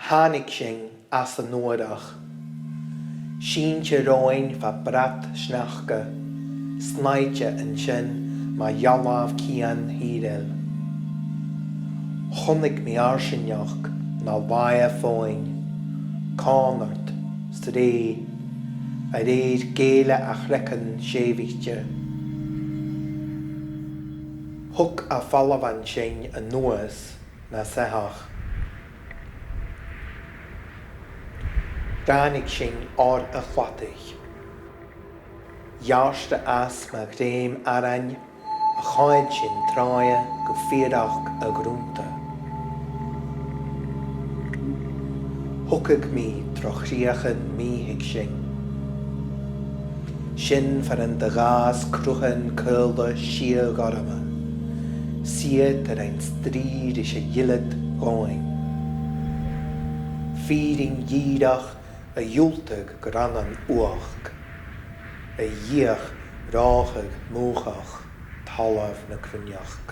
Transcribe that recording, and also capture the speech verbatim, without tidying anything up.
Thàinig sinn às an fhuarach. Sìnte romhainn fo bhrad sneachda, snaithte an sin mu dhealbh cian Shìorraidh. Chunnaic mi fharsaingeachd na laighe fodhainn, còmhnard, sreath, a rèir gèile a' chreagan sèimhichte. Thug a' bhalbh an sin a-nuas na soitheach. Ràinig sinn oir a' chladaich. Dheartha às mo ghrèim arain, a' choimhead sinn troimhe gu fìorach a' ghrunnd. Thogadh mi tro chrìochan mìochaich sinn. Sin far an do dh'fhàs cruthan caola sìoth ghorma, siud a rinn strì ris a' ghilid dhomhainn. Fìrinn dhìreach a dhiùltadh grannan uaigh, a dh'fheuch ròchadh mùchadh talamh na cruithneachd.